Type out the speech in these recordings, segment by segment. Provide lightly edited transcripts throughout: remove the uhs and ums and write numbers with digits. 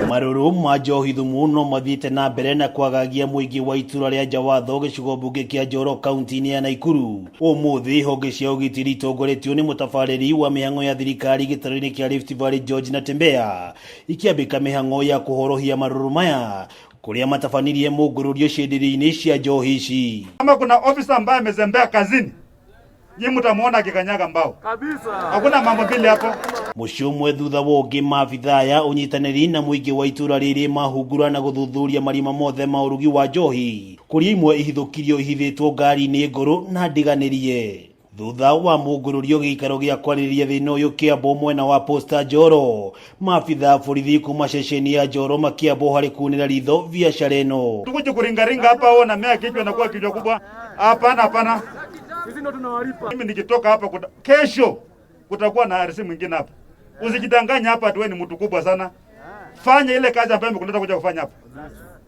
Marũrũ ma njohi thumu no mathiĩte na mbere na kwagagia mũingĩ wa itũra rĩa Njawatho gĩcigo mbunge kĩa Njoro kaunti-inĩ ya Naikuru. Ũmũthĩ honge cia ũgitĩri itongoretio nĩ mũtabarĩri wa mĩhang'o ya thirikari gĩtarũ-inĩ kĩa Rift Valley George Natembeya ikĩambĩka mĩhang'o ya kũhorohia marũrũ maya kũrĩa matabanirie mũngũrũrio cienderio-inĩ cia njohi ici. Kama kuna ofisa ambaye amezembea kazini, nyinyi mtamuona akikanyaga mbao kabisa. Hakuna mambo mbili hapo. Mũciĩ ũmwe thutha wa ũngĩ maabithaa aya ũnyitanĩri na mũingĩ wa itũra rĩrĩ mahungura na gũthuthuria marima mothe ma ũrugi wa njohi kũrĩa imwe ihithũkirio ihithĩtwo ngari-inĩ ngũrũ na ndiganĩrie. Thutha wa mũngũrũrio gĩikaro gĩa kwarĩrĩria thĩna ũyũ kĩambo mwena wa Posta Njoro, maabithaa borithi kuma ceceni ya Njoro makĩambwo harĩ kunĩra ritho biacara ĩno. Tukuje kuringaringa hapa wewe na mea kichwa na kuwa kichwa kubwa. Hapana, hapana. Sisi ndo tunawalipa. Mimi nikitoka hapa kesho kutakuwa na RC mwingine hapa. Usijidanganye hapa ati wewe ni mtu kubwa sana. Fanya ile kazi ambayo imekuleta kuja kufanya hapa.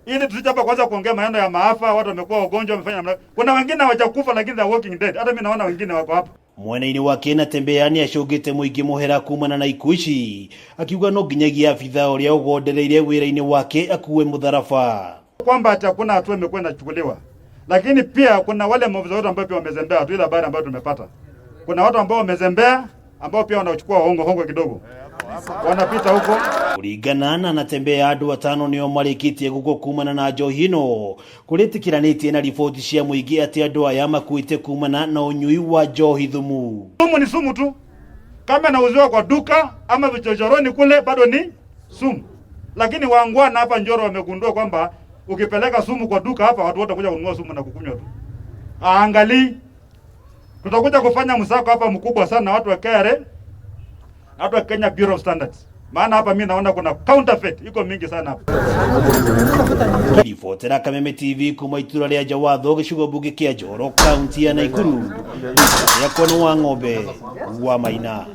Ili tusije hapa kwanza kuongea maneno ya maafa, watu wamekuwa wagonjwa, wamefanya namna. Kuna wengine hawajakufa lakini they are walking dead. Hata mimi naona wengine wako hapa. Mwena-inĩ wake Natembeya nĩ acũngĩte mũingĩ mũhera kumana na ikuũ ici akiuga no nginyagia abithaa ũrĩa ũgondereire wĩra-inĩ wake akue mũtharaba. Kwamba ati hakuna hatua imekuwa inachukuliwa, lakini pia kuna wale maafisa wetu ambao pia wamezembea tu, ile habari ambayo tumepata. Kuna watu ambao wamezembea ambao pia wanachukua hongo hongo kidogo, wanapita huko. Kũringana na Natembeya andũ atano nĩo marĩkĩtie gũkua kumana na njohi ĩno kũrĩtĩkĩranĩtie na riboti cia mũingĩ atĩ andũ aya makuĩte kumana na ũnyui wa njohi thumu. Sumu ni sumu tu, kama inauziwa kwa duka ama vichochoroni kule bado ni sumu. Lakini wangwana hapa Njoro wamegundua kwamba ukipeleka sumu kwa duka hapa watu wote kuja kununua sumu na kukunywa tu. Aangalii, tutakuja kufanya msako hapa mkubwa sana watu wa KRA, watu wa Kenya Bureau of Standards. Maana hapa mimi naona kuna counterfeit iko mingi sana hapa. Ribotera Kameme TV kuma itura rĩa Njawatho gĩcigo mbunge kĩa Njoro kaunti ya Naikuru. Yakwa nĩ wa ng'ombe wa Maina.